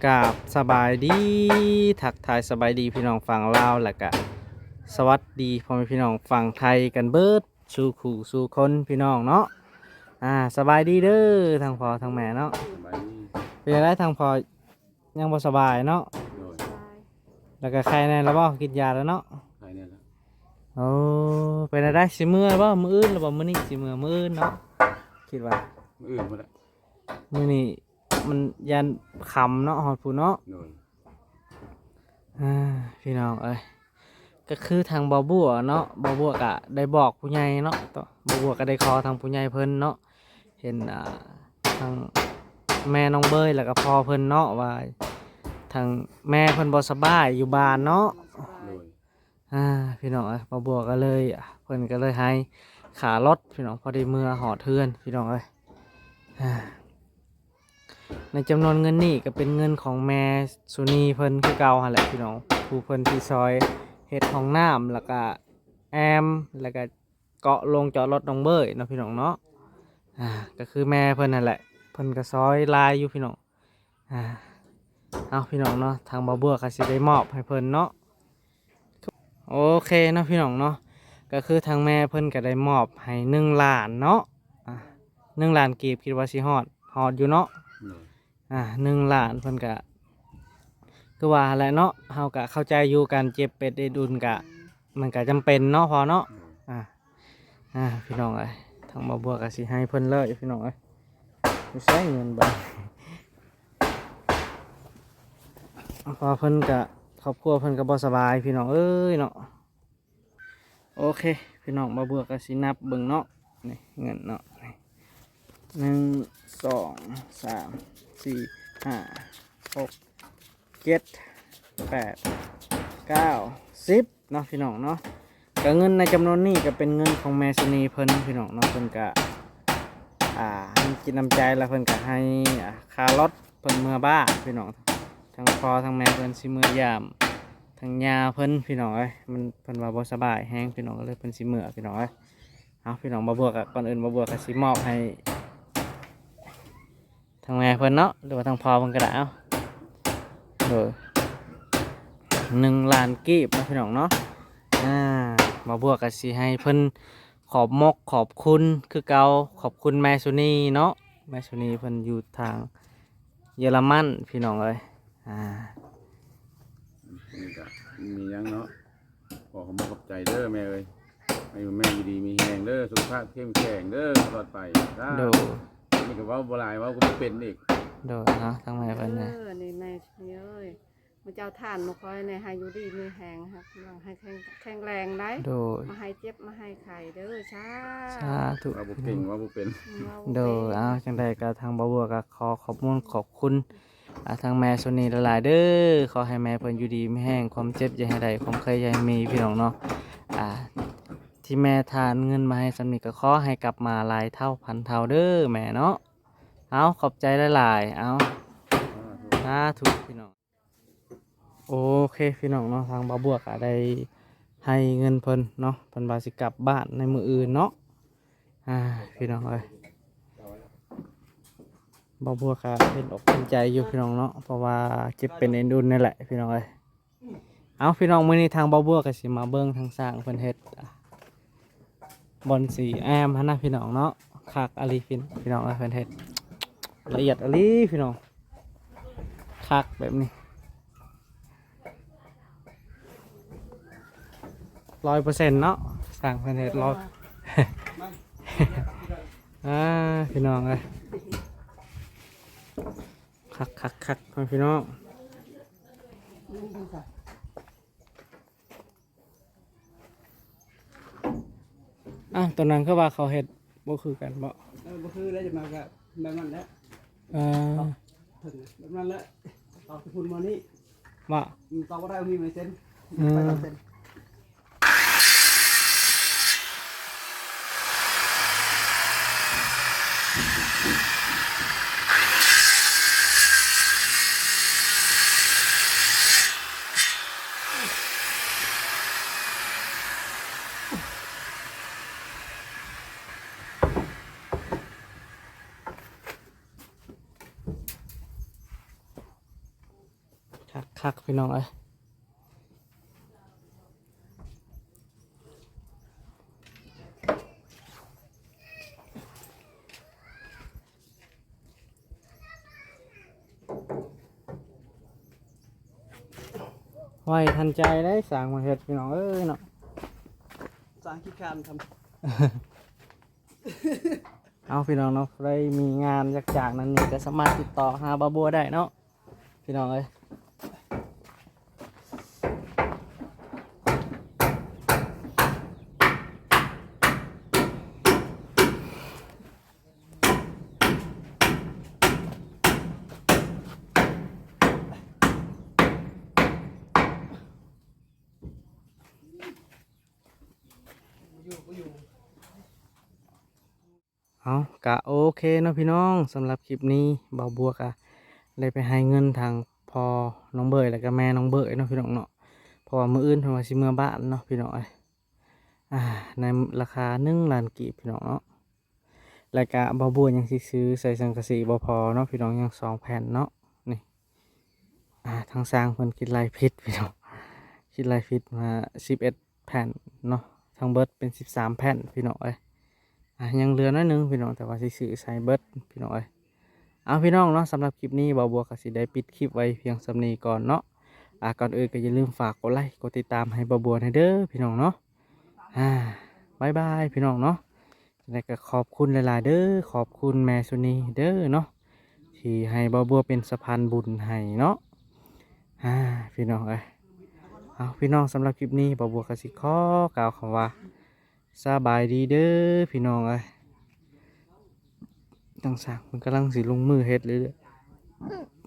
ກາບສະບາຍດີ ທັກທາຍສະບາຍດີພີ່ນ້ອງຝັ່ງລາວ ແລ້ວກະສະຫວັດດີພໍ່ແມ່ພີ່ນ້ອງຝັ່ງໄທກັນເບິດສູ່ຄູ່ສູ່ຄົນພີ່ນ້ອງເນາະ. ອ່າ ສະບາຍດີເດີທັງພໍ່ທັງແມ່ເນາະ. ສະບາຍດີ. ເປັນຈັ່ງໃດທັງພໍ່ ຍັງບໍ່ສະບາຍເນາະ? ໂດຍ. ແລ້ວກະໄຂ້ແນ່ແລ້ວບໍ່? ກິນຢາແລ້ວເນາະ? ໄຂ້ແນ່ແລ້ວ. ໂອ້ ເປັນຈັ່ງໃດ ຊິເມືອບໍ່? ມື້ອື່ນແລ້ວບໍ່? ມື້ນີ້ຊິເມືອ ມື້ອື່ນເນາະ ຄິດວ່າ ມື້ອື່ນພຸ້ນແຫຼະ. ມື້ນີ້ ມັນຢ້ານຄ່ຳເນາະ ຮອດພຸ້ນເນາະ. ໂດຍ. ອ່າ ພີ່ນ້ອງເອີຍ ກໍຄືທາງບ່າວບົວເນາະ ບ່າວບົວກະໄດ້ບອກຜູ້ໃຫຍ່ເນາະ ບ່າວບົວກະໄດ້ຂໍທາງຜູ້ໃຫຍ່ເພິ່ນເນາະ ເຫັນ ອ່າ ທາງແມ່ນ້ອງເບີຍ ແລ້ວກະພໍ່ເພິ່ນເນາະ ວ່າທາງແມ່ເພິ່ນບໍ່ສະບາຍຢູ່ບ້ານເນາະ. ໂດຍ. ອ່າ ພີ່ນ້ອງເອີຍ ບ່າວບົວກໍເລີຍ ເພິ່ນກໍເລີຍໃຫ້ຄ່າລົດພີ່ນ້ອງ ພໍໄດ້ເມືອຮອດເຮືອນພີ່ນ້ອງເອີຍ. ອ່າ ໃນຈຳນວນເງິນນີ້ກໍເປັນເງິນຂອງແມ່ສຸນີເພິ່ນຄືເກົ່າຫັ້ນແຫຼະພີ່ນ້ອງ ຜູ້ເພິ່ນທີ່ຊ່ອຍເຮັດຫ້ອງນ້ຳ ແລ້ວກະແອມ ແລ້ວກະເກາະໂລງຈອດລົດນ້ອງເບີຍເນາະ ພີ່ນ້ອງເນາະ. ອ່າ ກໍຄືແມ່ເພິ່ນຫັ້ນແຫຼະ ເພິ່ນກໍຊ່ອຍຫຼາຍຢູ່ພີ່ນ້ອງ. ອ່າ ເອົາ ພີ່ນ້ອງເນາະ ທາງບ່າວບົວກໍຊິໄດ້ມອບໃຫ້ເພິ່ນເນາະ. ໂອເຄເນາະ ພີ່ນ້ອງເນາະ ກໍຄືທາງແມ່ເພິ່ນກໍໄດ້ມອບໃຫ້ໜຶ່ງລ້ານເນາະ. ອ່າ ໜຶ່ງລ້ານກີບ ຄິດວ່າຊິຮອດ ຮອດຢູ່ເນາະ. ໂດຍ. ອ່າ ໜຶ່ງລ້ານ ເພິ່ນກະ ຄືວ່າຫັ້ນແຫຼະເນາະ ເຮົາກະເຂົ້າໃຈຢູ່ ການເຈັບເປັດເອັດອຸ່ນກະ ມັນກະຈຳເປັນເນາະພໍ່ເນາະ. ໂດຍ. ອ່າ ອ່າ ພີ່ນ້ອງເອີຍ ທາງບ່າວບົວກະຊິໃຫ້ເພິ່ນເລີຍພີ່ນ້ອງເອີຍ. ຢູ່ໃສເງິນບາດ ເພາະວ່າເພິ່ນກະ ຄອບຄົວເພິ່ນກະບໍ່ສະບາຍພີ່ນ້ອງເອີຍເນາະ. ໂອເຄ ພີ່ນ້ອງ ບ່າວບົວກໍຊິນັບເບິ່ງເນາະ ນີ້ເງິນເນາະ ນີ້ ໜຶ່ງ ສອງ ສາມ ສີ່ ຫ້າ ຫົກ ເຈັດ ແປດ ເກົ້າ ສິບເນາະ ພີ່ນ້ອງເນາະ. ກໍເງິນໃນຈຳນວນນີ້ກໍເປັນເງິນຂອງແມ່ສຸນີເພິ່ນ ພີ່ນ້ອງເນາະ ເພິ່ນກະ ອ່າ ມີຈິດນ້ຳໃຈ ແລ້ວເພິ່ນກະໃຫ້ ອ່າ ຄ່າລົດເພິ່ນເມືອບ້ານ ພີ່ນ້ອງ. ທັງພໍ່ທັງແມ່ເພິ່ນຊິເມືອຢາມ ທາງຍ່າເພິ່ນ ພີ່ນ້ອງເອີຍ ມັນ ເພິ່ນວ່າບໍ່ສະບາຍແຮງ ພີ່ນ້ອງ ກໍເລີຍເພິ່ນຊິເມືອ ພີ່ນ້ອງເອີຍ. ເອົາ ພີ່ນ້ອງ ບ່າວບົວກໍ ກ່ອນອື່ນບ່າວບົວກໍຊິມອບໃຫ້ທາງແມ່ເພິ່ນເນາະ ຫຼືວ່າທາງພໍ່ເພິ່ນກໍໄດ້. ເອົາ ໂດຍ ໜຶ່ງລ້ານກີບເນາະ ພີ່ນ້ອງເນາະ. ອ່າ ບ່າວບົວກໍຊິໃຫ້ເພິ່ນຂອບມົກຂອບຄຸນຄືເກົ່າ ຂອບຄຸນແມ່ສຸນີເນາະ. ແມ່ສຸນີເພິ່ນຢູ່ທາງເຢຍລະມັນ ພີ່ນ້ອງເອີຍ. ອ່າ ນີ້ກະມີຫຍັງເນາະ ຂໍຂອບໃຈເດີແມ່ເອີຍ ໃຫ້ແມ່ຢູ່ດີມີແຮງເດີ ສຸຂະພາບເຂັ້ມແຂງເດີ ຕະຫຼອດໄປ. ໂດຍ. ນີ້ກໍເວົ້າບໍ່ຫຼາຍ ເວົ້າກໍບໍ່ເປັນອີກ. ໂດຍເນາະ ທາງແມ່ເພິ່ນນະ ເອີ ນີ້ແມ່ເອີຍ ມາເຈົ້າທ່ານມາຄອຍແນ່ ໃຫ້ຢູ່ດີມີແຮງ ໃຫ້ແຂງ ແຂງແຮງໄດ໋. ໂດຍ. ມາໃຫ້ເຈັບມາໃຫ້ໄຂ້ເດີ ສາ ສາທຸ. ເວົ້າບໍ່ເກັ່ງ ເວົ້າບໍ່ເປັນ. ອືມ ເວົ້າບໍ່ເປັນ. ໂດຍ. ເອົາ ຈັ່ງໃດກໍທາງບ່າວບົວກໍຂໍຂອບມຸນຂອບຄຸນ ອ່າ ທາງແມ່ໂຊນີຫຼາຍໆເດີ. ຂໍໃຫ້ແມ່ເພິ່ນຢູ່ດີມີແຮງ ຄວາມເຈັບຢ່າໃຫ້ໄດ້ ຄວາມໄຂ້ຢ່າໃຫ້ມີ ພີ່ນ້ອງເນາະ. ອ່າ ທີ່ແມ່ທານເງິນມາໃຫ້ສ່ຳນີ້ ກໍຂໍໃຫ້ກັບມາຫຼາຍເທົ່າພັນເທົ່າເດີແມ່ເນາະ. ເອົາ ຂອບໃຈຫຼາຍໆ. ເອົາ ສາທຸ ສາທຸ ພີ່ນ້ອງ. ໂອເຄ ພີ່ນ້ອງເນາະ ທາງບ່າວບົວກໍໄດ້ໃຫ້ເງິນເພິ່ນເນາະ ເພິ່ນວ່າຊິກັບບ້ານໃນມື້ອື່ນເນາະ. ອ່າ ພີ່ນ້ອງເອີຍ ບ່າວບົວກໍເປັນອົກເປັນໃຈຢູ່ ພີ່ນ້ອງເນາະ ເພາະວ່າເຈັບເປັນເອັນອຸ່ນນີ້ແຫຼະ ພີ່ນ້ອງເອີຍ. ເອົາ ພີ່ນ້ອງ ມື້ນີ້ທາງບ່າວບົວກໍຊິມາເບິ່ງທາງຊ່າງເພິ່ນເຮັດ ບ່ອນສີແອມຫັ້ນນະ ພີ່ນ້ອງເນາະ. ຄັກອີ່ຫຼີ ພີ່ນ້ອງເອີຍ ເພິ່ນເຮັດລະອຽດອີ່ຫຼີ ພີ່ນ້ອງ. ຄັກແບບນີ້ ຮ້ອຍເປີເຊັນເນາະ ຊ່າງເພິ່ນເຮັດ ຮ້ອຍ. ອ່າ ພີ່ນ້ອງເອີຍ ຄັກໆໆ ພີ່ນ້ອງ. ອ້າວ ຕອນນັ້ນຄືວ່າເຂົາເຮັດບໍ່ຄືກັນບໍ? ເອີ ບໍ່ຄືແລ້ວ ຈະມາກະແບບນັ້ນແຫຼະ. ເອີ ເຖິງແບບນັ້ນແຫຼະ ເອົາແຕ່ພຸ້ນມານີ້ບໍ? ອືມ ຕໍ່ບໍ່ໄດ້ ມີໄມ້ເຊັນ ອືມ ໄປຕາມເຊັນ. ຄັກພີ່ນ້ອງເອີຍ. ໄວທັນໃຈເດ້ ສ້າງມາເຮັດພີ່ນ້ອງເອີຍເນາະ. ສ້າງຂີ້ຄ້ານທຳ. ເອົາ ພີ່ນ້ອງເນາະ ໃຜມີງານຢາກຈ້າງນັ້ນນີ້ ກໍສາມາດຕິດຕໍ່ຫາບ່າວບົວໄດ້ເນາະ ພີ່ນ້ອງເອີຍ. ເອົາ ກະໂອເຄເນາະພີ່ນ້ອງ, ສຳລັບຄລິບນີ້ບ່າວບົວກະໄດ້ໄປໃຫ້ເງິນທາງພໍ່ນ້ອງເບີຍ ແລ້ວກະແມ່ນ້ອງເບີຍເນາະພີ່ນ້ອງເນາະ, ເພາະວ່າມື້ອື່ນເພິ່ນວ່າຊິເມືອບ້ານເນາະພີ່ນ້ອງເອີຍ. ອ່າ ໃນລາຄາໜຶ່ງລ້ານກີບພີ່ນ້ອງເນາະ. ແລ້ວກະບ່າວບົວຍັງຊິຊື້ໃສ່ສັງກະສີບໍ່ພໍເນາະພີ່ນ້ອງ, ຍັງສອງແຜ່ນເນາະ. ນີ້ ອ່າ ທາງຊ່າງເພິ່ນຄິດໄລ່ຜິດພີ່ນ້ອງ, ຄິດໄລ່ຜິດມາສິບເອັດແຜ່ນເນາະ, ທັງເບິດເປັນສິບສາມແຜ່ນພີ່ນ້ອງເອີຍ. ອ່າ ຍັງເຫຼືອໜ້ອຍໜຶ່ງພີ່ນ້ອງ, ແຕ່ວ່າຊິຊື້ໃສ່ເບິດພີ່ນ້ອງເອີຍ. ເອົາ ພີ່ນ້ອງເນາະ, ສຳລັບຄລິບນີ້ບ່າວບົວກໍຊິໄດ້ປິດຄລິບໄວ້ພຽງສ່ຳນີ້ກ່ອນເນາະ. ອ່າ ກ່ອນອື່ນກໍຢ່າລືມຝາກກົດໄລກົດຕິດຕາມໃຫ້ບ່າວບົວແດ່ເດີພີ່ນ້ອງເນາະ. ອ່າ ບາຍບາຍພີ່ນ້ອງເນາະ. ຈັ່ງໃດກໍຂອບຄຸນຫຼາຍໆເດີ, ຂອບຄຸນແມ່ສຸນີເດີເນາະ ທີ່ໃຫ້ບ່າວບົວເປັນສະພານບຸນໃຫ້ເນາະ. ອ່າ ພີ່ນ້ອງເອີຍ, ເອົາ ພີ່ນ້ອງ, ສຳລັບຄລິບນີ້ບ່າວບົວກໍຊິຂໍກ່າວຄຳວ່າ ສະບາຍດີເດີພີ່ນ້ອງເອີຍ. ທາງຊ່າງເພິ່ນກຳລັງຊິລົງມືເຮັດເລື້ອຍໆ.